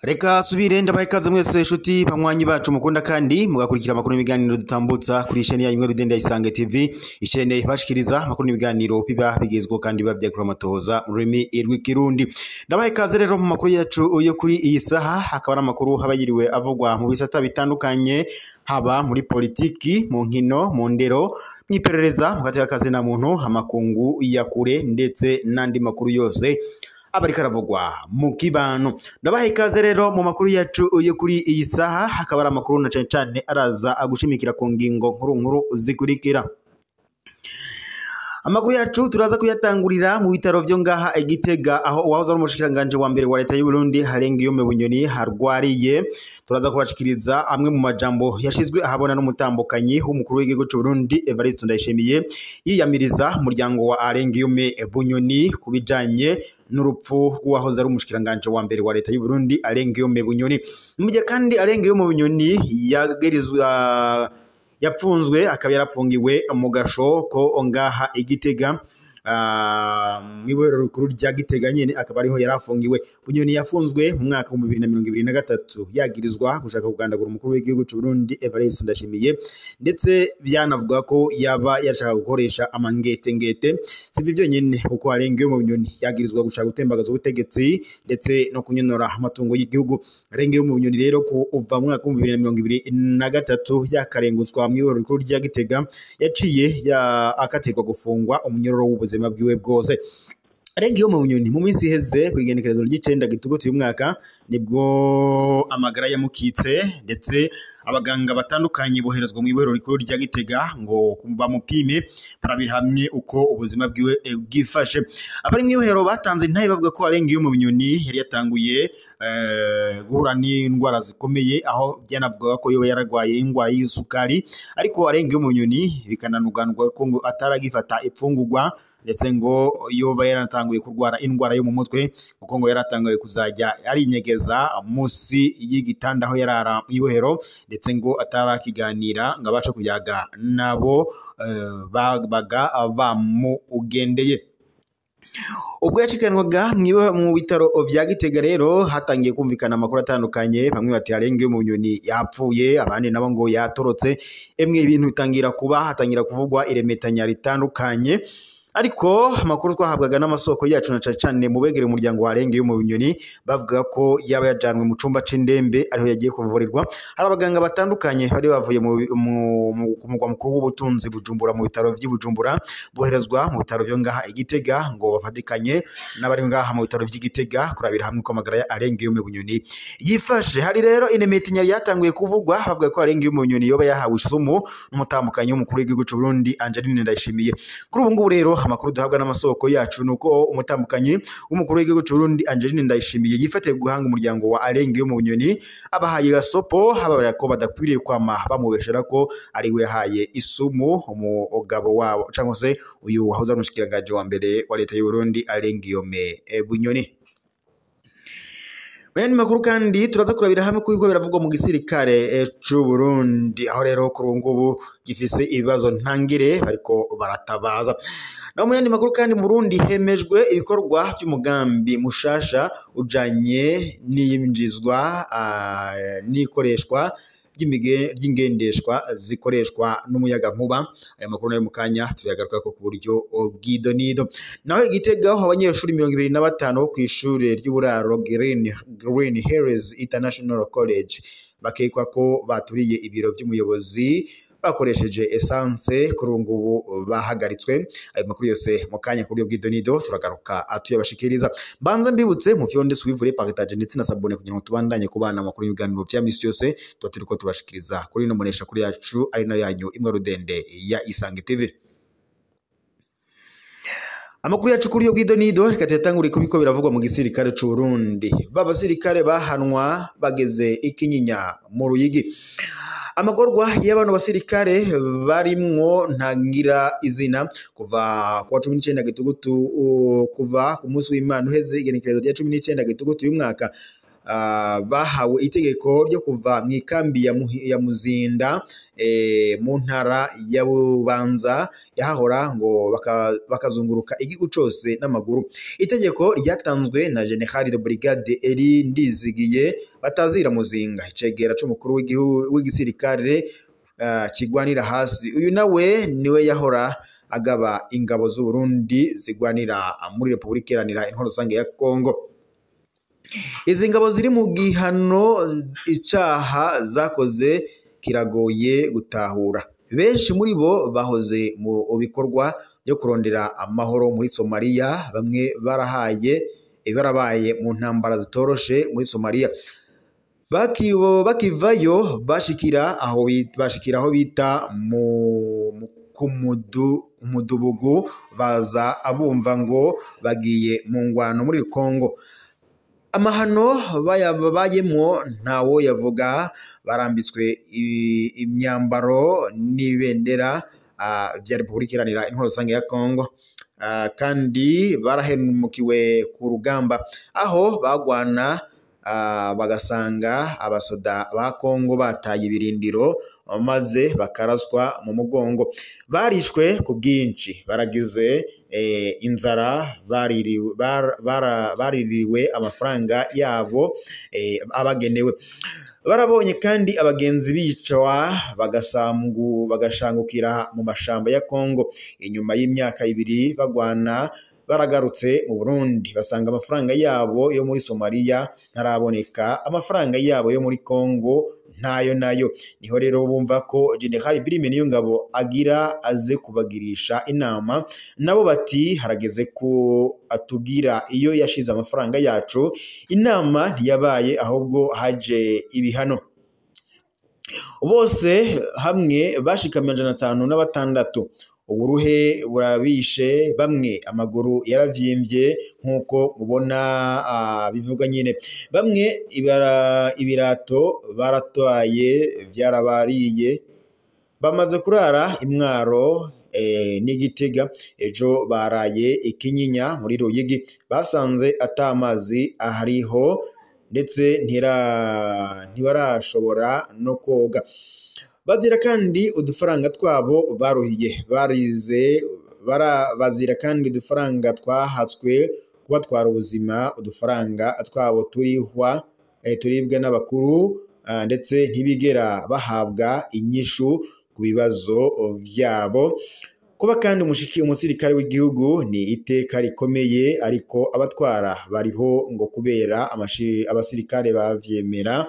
Reka subire ndabaye ikaze mwese nshuti banywanyi bacu mukunda kandi mugakurikira amakuru n'ibiganiro dutambutsa kuri isheni ya imwe rudende ya Isange TV, isheni bashikiriza amakuru n'ibiganiro biba bigezweho kandi biba byakura amatohoza mu rurimi rw'ikirundi. Ndabaye ikaze rero mu makuru yacu yo kuri iyi saha, hakaba ari amakuru haba yiriwe avugwa mu bisata bitandukanye, haba muri politiki, mu nkino, mu ndero, mw'iperereza, mu gateka kazina muntu, amakungu ya kure ndetse n'andi makuru yose abariko aravugwa mu kibano. Ndabaha ikaze rero mu makuru yacu yo kuri iyi saha, hakaba ari amakuru na cane cane araza agushimikira ku ngingo nkuru nkuru zikurikira. Amakuru yacu turaza kuyatangurira mu bitaro vyo ngaha i Gitega, aho uwahoze ari umushikiranganje wa mbere wa leta y'u Burundi Harengiyome Bunyoni harwariye. Turaza kubashikiriza amwe mu majambo yashizwe ahabona n'umutambukanyi w'umukuru w'igihugu c'u Burundi Evariste Ndayishimiye, yiyamiriza umuryango wa Harengiyome Bunyoni kubijanye n'urupfu rw'uwahoze ari umushikiranganje wa mbere wa leta y'u Burundi Harengiyome Bunyoni. Mu gihe kandi Harengiyome Bunyoni yagirizwa yapfunzwe akaba yarapfungiwe mu gasho ko ngaha i Gitega, mw'ibohero rikuru rya Gitega nyene akaba ariho yarafungiwe. Bunyoni yafunzwe mu mwaka wa 2023 yagirizwa gushaka kugandagura umukuru w'igihugu c'u Burundi Evariste Ndayishimiye, ndetse byanavuga ko yaba yarashaka gukoresha amangete ngete. Si ibyo byonyene, kuko Harengiyome Bunyoni yagirizwa gushaka gutembagaza ubutegetsi ndetse no kunyonora amatungo y'igihugu. Harengiyome Bunyoni rero kuva mu mwaka wa 2023 yakarengutswa mw'ibohero rikuru rya Gitega, yaciye akatirwa gufungwa umunyororo w'ubuzima bwiwe bwose. Harengiyome Bunyoni mu minsi iheze kw'igenekerezo ry'icenda gitugutu uyu mwaka nibwo amagara yamukitse, ndetse abaganga batandukanye boherezwa mu ibohero rikuru rya Gitega ngo bamupime barabira hamwe uko ubuzima bwiwe bwifashe. Abari mu ibohero batanze intahe bavuga ko Harengiyome Bunyoni yari yatanguye guhura n'indwara zikomeye, aho byanavugaga ko yoba yararwaye indwara y'isukari, ariko Harengiyome Bunyoni bikananuganurwa ko ngo ataragifata imfungurwa, ndetse ngo yoba yaratanguye kurwara indwara yo mu mutwe, kuko ngo yaratanguye kuzajya arinyegeza munsi y'igitanda aho yarara mu ibohero, ndetse ngo atarakiganira ngo abashe kuyaga nabo babaga bamugendeye. Ubwo yacikanwaga mu bitaro vya Gitega rero hatangiye kumvikana amakuru atandukanye, bamwe bati Harengiyome Bunyoni yapfuye, abandi nabo ngo yatorotse. Emwe ibintu bitangira kuba, hatangira kuvugwa iremetanya ritandukanye, ariko amakuru twahabwaga n'amasoko yacu na cane cane mu begere umuryango wa Harengiyome Bunyoni bavuga ko yaba yajanwe mu cumba c'indembe ariho yagiye kuvurirwa. Hari abaganga batandukanye bari bavuye ku mugwa mukuru w'ubutunzi Bujumbura, mu bitaro vy'i Bujumbura, boherezwa mu bitaro vyo ngaha i Gitega ngo bafatikanye n'abari ngaha mu bitaro vy'i Gitega kurabira hamwe ko amagara ya Harengiyome Bunyoni yifashe. Hari rero inemetinya ryatanguye kuvugwa bavuga ko Harengiyome Bunyoni yoba yahawe isumu n'umutambukanyi w'umukuru w'igihugu c'u Burundi Angeline Ndayishimiye. Kuri ubu ngubu rero amakuru duhabwa n'amasoko yacu nuko umutambukanyi w'umukuru w'igihugu c'u Burundi Angeline Ndayishimiye yifatiye guhanga umuryango wa Harengiyome Bunyoni, abahaye gasopo hababarira ko badakwiriye kwama bamubeshera ko ari we yahaye isumu umugabo wabo, cyangwa se uyu wahoze ari umushikiranganje wa mbere wa leta y'u Burundi Harengiyome Bunyoni. Bene makuru kandi turaza kurabira hamwe kuko biravugwa mu gisirikare c'u Burundi, aho rero kuri ubu ngubu gifise ibibazo ntangire bariko baratabaza. Naho mu yandi makuru kandi mu Burundi hemejwe ibikorwa by'umugambi mushasha ujanye n'iyinjizwa n'ikoreshwa ry'ingendeshwa zikoreshwa n'umuyagankuba. Aya makuru nayo mu kanya turayagaruka ko ku buryo bw'idonido. Naho i Gitega aho abanyeshuri 25 ku ishure ry'uburaro Green Hills International College bakekwa ko baturiye ibiro by'umuyobozi bakoresheje essence, kuri ubu ngubu bahagaritswe. Ayo makuru yose mu kanya ku buryo bw'idonido turagaruka atuyabashikiriza. Mbanza mbibutse mu vyonde suivre, partage ndetse na sabone kugira ngo tubandanye kubana amakuru y'ibiganiro vya misi yose tuba turiko tubashikiriza kuri ino munesha kuri yacu ari nayo yanyu imwe rudende ya Isange TV. Amakuru yacu kuri yo bw'idonido reka tuyatangure kubiko biravugwa mu gisirikare c'u Burundi. Babasirikare bahanwa bageze ikinyinya mu Ruyigi. Amagorwa y'abantu basirikare barimwo ntangira izina kuva kuwa 19 gitugutu, kuva ku munsi w'Imana uheze igenekerezo rya 19 gitugutu uyu mwaka. bahawe itegeko ryo kuva mu ikambi ya Muzinda mu ntara ya Bubanza yahahora ngo bakazunguruka igihugu cose n'amaguru. Itegeko ryatanzwe na General de Brigade Eri Ndizigiye batazira Muzinga, icegera c'umukuru w'igisirikare kigwanira hasi. Uyu nawe niwe yahora agaba ingabo z'u Burundi zigwanira muri Republika Iharanira Intwaro Rusange ya Kongo. Izi ngabo ziri mu gihano, icaha zakoze kiragoye gutahura. Benshi muri bo bahoze mu bikorwa byo kurondera amahoro muri Somalia, bamwe barabaye mu ntambara zitoroshe muri Somalia. Bakivayo bashikira aho bita mu Kumudubugu, baza abumva ngo bagiye mu ngwano muri Kongo. Amahano babayemwo ntawo yavuga, barambitswe imyambaro n'ibendera vya Republika Iharanira Intwaro Rusange ya Kongo, kandi barahemukiwe ku rugamba aho bagwana bagasanga abasoda ba Kongo bataye ibirindiro maze bakaraswa mu mugongo. Barishwe ku bwinshi, baragize inzara, baririwe amafaranga yabo abagenewe. Barabonye kandi abagenzi bicwa bagashangukira mu mashamba ya Kongo. Inyuma y'imyaka 2 bagwana baragarutse mu Burundi, basanga amafaranga yabo yo muri Somalia ntaraboneka, amafaranga yabo yo muri Kongo ntayo nayo. Niho rero bumva ko General Prime Niyongabo agira aze kubagirisha inama, nabo bati harageze ko atubwira iyo yashize amafaranga yacu. Inama ntiyabaye, ahubwo haje ibihano. Bose hamwe bashika 506. Uburuhe burabishe, bamwe amaguru yaravyimbye nkuko mubona bivuga nyine, bamwe ibirato baratwaye byarabariye, bamaze kurara imwaro n'Igitega, ejo baraye Ikinyinya muri Ruyigi, basanze atamazi ahariho ndetse ntibarashobora no koga. Bazira kandi udufaranga twabo baruhiye, barize bazira kandi udufaranga twahatswe kubatwara ubuzima, udufaranga twabo turihwa turibwa n'abakuru, ndetse ntibigera bahabwa inyishu ku bibazo vyabo. Kuba kandi umusirikare w'igihugu ni iteka rikomeye, ariko abatwara bariho ngo kubera abasirikare bavyemera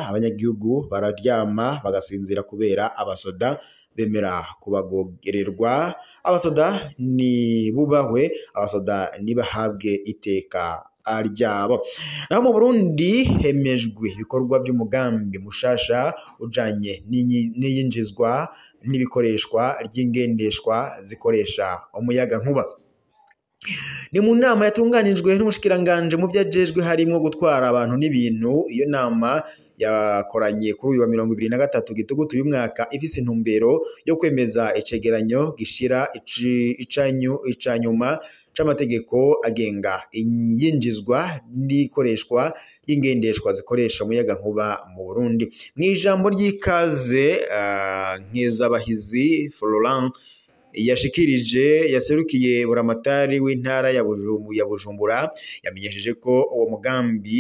abanyagihugu bararyama bagasinzira kubera abasoda bemera kubagogererwa. Abasoda ni bubahwe, abasoda nibahabwe iteka ryabo. Naho mu Burundi hemejwe ibikorwa by'umugambi mushasha ujanye n'iyinjizwa n'ibikoreshwa ry'ingendeshwa zikoresha umuyaga nkuba. Ni mu nama yatunganijwe n'umushikiranganje mu vyajejwe harimwo gutwara abantu n'ibintu. Iyo nama yakoranye kuri uyu wa 2023 Gitugutu uyu mwaka, ifise intumbero yo kwemeza icegeranyo gishira icanyuma c'amategeko agenga iyinjizwa n'ikoreshwa ry'ingendeshwa zikoresha umuyaga nkuba mu Burundi. Mw'ijambo ry'ikaze Nkezabahizi Florent yashikirije yaserukiye buramatari w'intara ya Bujumbura, yamenyesheje ko uwo mugambi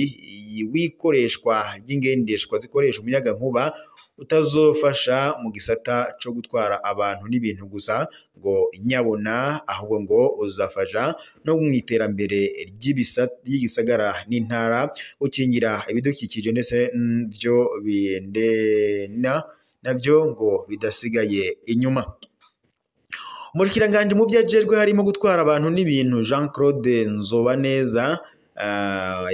w'ikoreshwa ry'ingendeshwa zikoresha umuyaga nkuba utazofasha mu gisata co gutwara abantu n'ibintu gusa ngo nyabona, ahubwo ngo uzafasha no mu iterambere ry'igisagara n'intara, ukingira ibidukikije ndetse byo bindena navyo ngo bidasigaye inyuma. Umushikiranganje mu vyajejwe harimo gutwara abantu n'ibintu Jean Claude Nzobaneza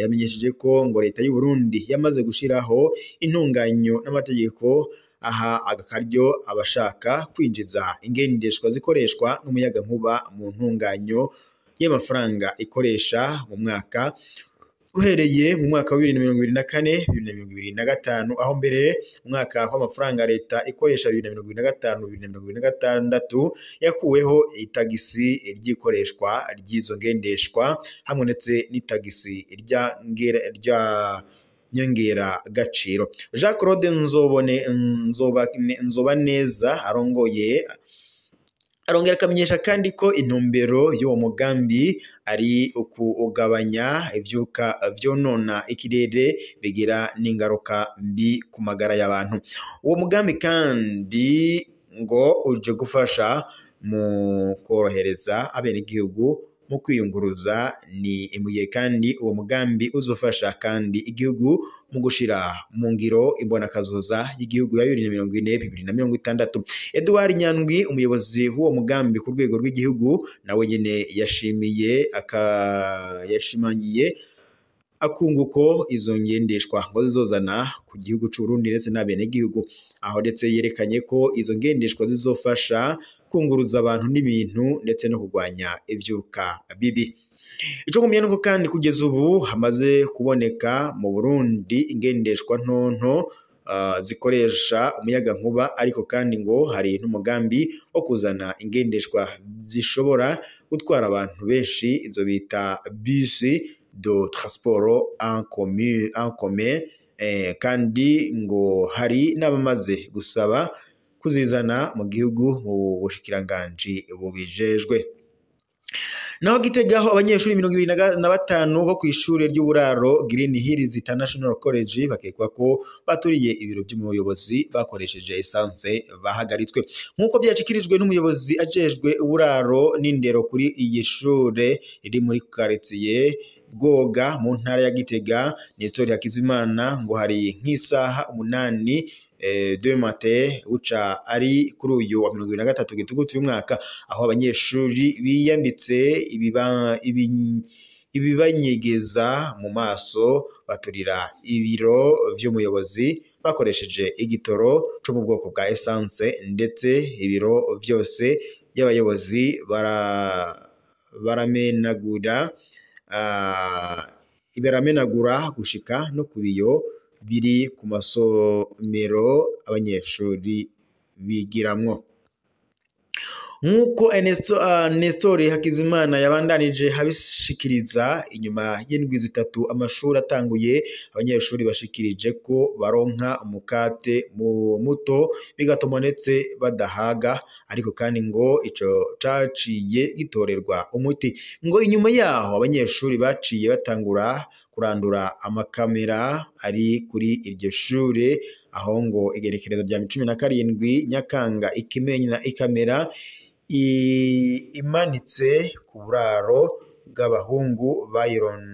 yamenyesheje ko ngo leta y'u Burundi yamaze gushiraho intunganyo n'amategeko aha agakaryo abashaka kwinjiza ingendeshwa zikoreshwa n'umuyaga nkuba mu ntunganyo y'amafaranga ikoresha mu mwaka. Uhereye mu mwaka wa 2024 2025, aho mbere umwaka w'amafaranga leta ikoresha 2025 2026 yakuweho itagisi ry'ikoreshwa ry'izo ngendeshwa hamwe ndetse n'itagisi rya nyongera gaciro. Jean Claude Nzobaneza arongoye arongera akamenyesha kandi ko intumbero y'uwo mugambi ari ukugabanya ivyuka vyonona ikirere bigira n'ingaruka mbi ku magara y'abantu. Uwo mugambi kandi ngo uje gufasha mu korohereza abenegihugu mu kwiyunguruza, ni mugihe kandi uwo mugambi uzofasha kandi igihugu mu gushira mu ngiro imbonakazoza y'igihugu ya 2040 2060. Edouard Nyandwi, umuyobozi w'uwo mugambi ku rwego rw'igihugu, nawe nyene yashimiye yashimangiye akunguko izo ngendeshwa ngo zizozana ku gihugu c'u Burundi ndetse n'abenegihugu, aho ndetse yerekanye ko izo ngendeshwa zizofasha kunguruza abantu n'ibintu ndetse no kurwanya ivyuka bibi. Ico kumenya nuko kandi kugeza ubu hamaze kuboneka mu Burundi ingendeshwa ntonto zikoresha umuyaga nkuba, ariko kandi ngo hari n'umugambi wo kuzana ingendeshwa zishobora gutwara abantu benshi, izo bita bisi de transport en commun, kandi ngo hari n'abamaze gusaba kuzizana mu gihugu mu bushikiranganji bubijejwe. Naho Gitegaho abanyeshuri 25 bo kw'ishure ry'uburaro Green Hills International College bakekwa ko baturiye ibiro by'umuyobozi bakoresheje essence bahagaritswe, nk'uko byashikirijwe n'umuyobozi ajejwe uburaro n'indero kuri iyi shure riri muri quartier Bwoga mu ntara ya Gitega, Nestor Hakizimana, ngo hari nk'isaha 8 de matin uca ari kuri uyu wa 23 gitugutu y'umwaka, aho abanyeshuri biyambitse ibibanyegeza mu maso baturira ibiro vy'umuyobozi bakoresheje igitoro cyo mu bwoko bwa essence, ndetse ibiro byose by'abayobozi baramenagura gushika no ku biyo biri ku masomero abanyeshuri bigiramwo. Nk'uko Nestor Hakizimana yabandanije habishikiriza, inyuma y'indwi zitatu amashuri atanguye, abanyeshuri bashikirije ko baronka umukate muto bigatuma ndetse badahaga, ariko kandi ngo ico caciye gitorerwa umuti. Ngo inyuma yaho abanyeshuri baciye batangura kurandura amakamera ari kuri iryo shure, aho ngo igerekerezo rya 17 Nyakanga ikimenya ikamera imanitse ku buraro bw'abahungu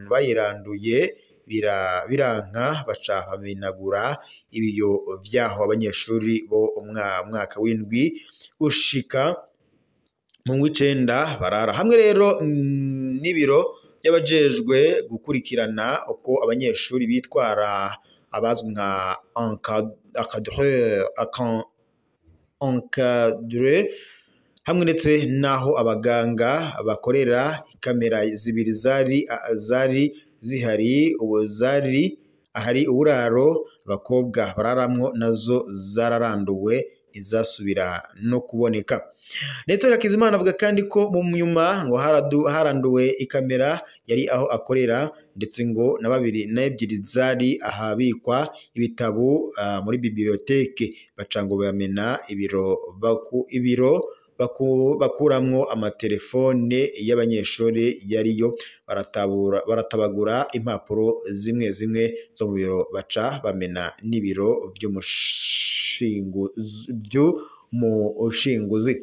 bayiranduye biranka, baca bamenagura ibiyo vyaho abanyeshuri bo umwaka w'indwi gushika mu w'icenda barara. Hamwe rero n'ibiro by'abajejwe gukurikirana uko abanyeshuri bitwara abazwi nka encadreur, hamwe ndetse naho abaganga bakorera, ikamera zibiri zari zihari ubu zari ahari uburaro abakobwa bararamwo nazo zararanduwe ntizasubira no kuboneka. Nestor Hakizimana avuga kandi ko mu nyuma ngo haranduwe ikamera yari aho akorera, ndetse ngo na babiri na ebyiri zari ahabikwa ibitabo muri biblioteke, baca ngo bamena ibiro bakuramwo amatelefone y'abanyeshuri yariyo, baratabagura impapuro zimwe zimwe zo mu biro, baca bamena n'ibiro by'umushinguzi.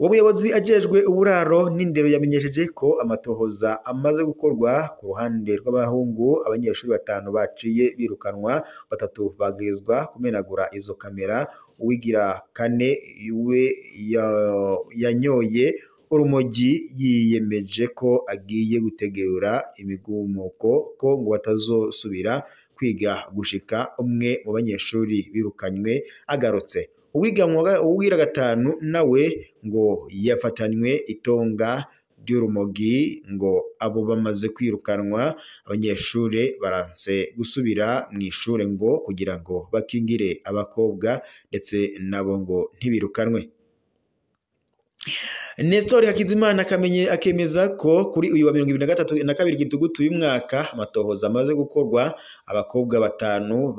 Uwo muyobozi ajejwe uburaro n'indero yamenyesheje ko amatohoza amaze gukorwa ku ruhande rw'abahungu, abanyeshuri 5 baciye birukanwa, 3 bagirizwa kumenagura izo kamera, uwigira 4 we yanyoye urumogi yiyemeje ko agiye gutegura imigumuko ko ngo batazosubira kwiga gushika umwe mu banyeshuri birukanywe agarutse. Uwigira 5 nawe ngo yafatanywe itonga ry'urumogi ngo abo bamaze kwirukanwa abanyeshure baranse gusubira mw'ishure ngo kugira ngo bakingire abakobwa ndetse nabo ngo ntibirukanwe. Nestor Hakizimana akamenye akemeza ko kuri uyu wa 2032 na kabiri gitugutu uyu mwaka amatohoza amaze gukorwa abakobwa batanu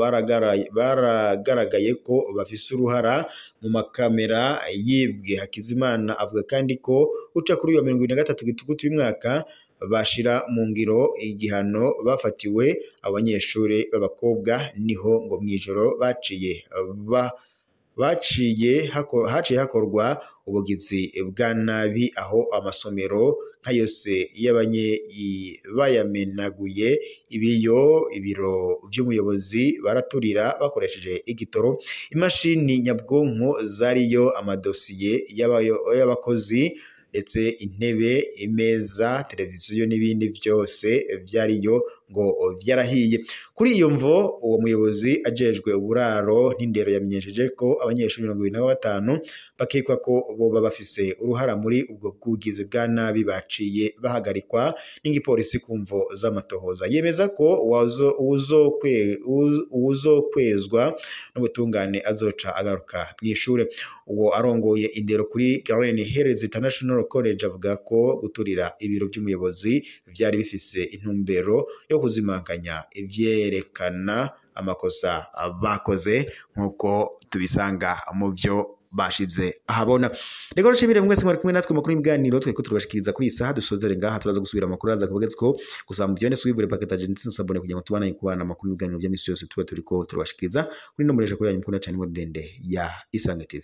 baragaragaye ko bafise uruhara mu makamera yibwe. Hakizimana avuga kandi ko uca kuri uyu wa 2023 gitugutu uyu mwaka bashira mu ngiro igihano bafatiwe abanyeshure b'abakobwa, niho ngo mwijoro baciye haciye hakorwa ubugizi bwa nabi aho amasomero nka yose y'abanye bayamenaguye ibiyo, ibiro vy'umuyobozi baraturira bakoresheje igitoro, imashini nyabwonko zariyo amadosiye y'abakozi ndetse intebe, imeza, televiziyo n'ibindi byose vyariyo ngo vyarahiye. Kuri iyo mvo uwo muyobozi ajejwe uburaro n'indero yamenyesheje ko abanyeshuri 25 bakekwa ko boba bafise uruhara muri ubwo bwugizi bwa nabi baciye bahagarikwa n'igipolisi ku mvo z'amatohoza. Yemeza ko uwuzokwezwa n'ubutungane azoca agaruka mw'ishure. Uwo arongoye indero kuri Green Hills International College avuga ko guturira ibiro by'umuyobozi vyari bifise intumbero yo kuzimanganya ivyerekana amakosa bakoze nkuko tubisanga mu byo bashize ahabona. Rero nshimire mwese mwari kumwe natwe makuru ibiganiro tweko turabashikiriza kuri isaha dusozere ngaha, turaza gusubira amakuru aza kubagezeko gusa mu byone suivre package ndetse nsabone kugira ngo tubane kubana amakuru ibiganiro bya misi yose tuba turiko turabashikiriza kuri no muresha kuri yanyu mukunda cyane mu ndende ya Isange TV.